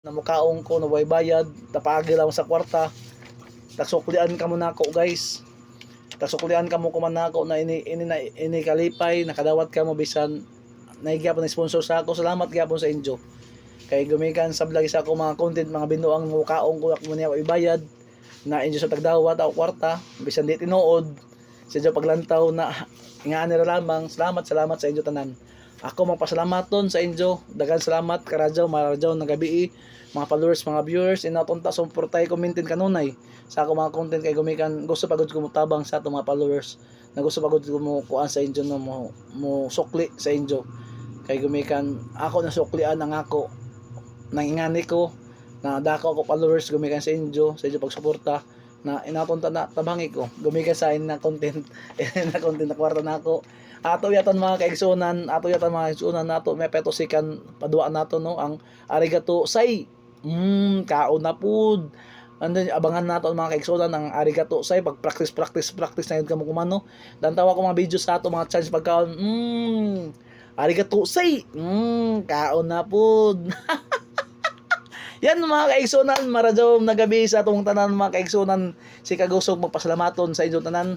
Na mukaong ko na way bayad, tapaagi lang sa kwarta. Tagsuklian ka mo nako, guys. Tagsuklian ka mo kuman nako na ini ini na ini kalipay nakadawat ka mo bisan nahigyapon na sponsor sa ako. Salamat gyapon sa inyo. Kay gumikan sa vlog sa ako mga content, mga binuang mukaong ko ako niya ibayad na inyo sa tagdawat ako kwarta bisan di tinuod sa inyo paglantaw na nga nila lamang. Salamat, salamat sa inyo tanan. Ako magpasalamaton sa inyo. Daghang salamat karadyaw, maradyaw na gabi, mga followers, mga viewers, inaton ta suportay ko maintain kanunay sa ako mga content kay gumikan gusto pagod ko motabang sa ato mga followers na gusto pagod ko mo kuan sa inyo, no, mo sukli sa inyo kay gumikan ako na suklian ang ako nang ingani ko na dako ako followers gumikan sa inyo pagsuporta na inaton ta na tabangi ko gumikan sa in na content, na content na kwarta na ako. Ato yatan mga kaigsunan, ato yatan mga kaigsunan, nato may petosikan padua nato, no, ang arigato say. Kaon na pud. And then, abangan nato ang mga kaigsunan ang arigato say. Pag practice, practice, practice na yun kamo kumano. Dantawa ko mga video sa ato mga challenge pagkaon. Arigato say. Kaon na pud. Yan mga kaigsunan, maradyaw na gabi sa atong tanan, mga kaigsunan. Si Kagusog magpasalamaton sa inyong tanan.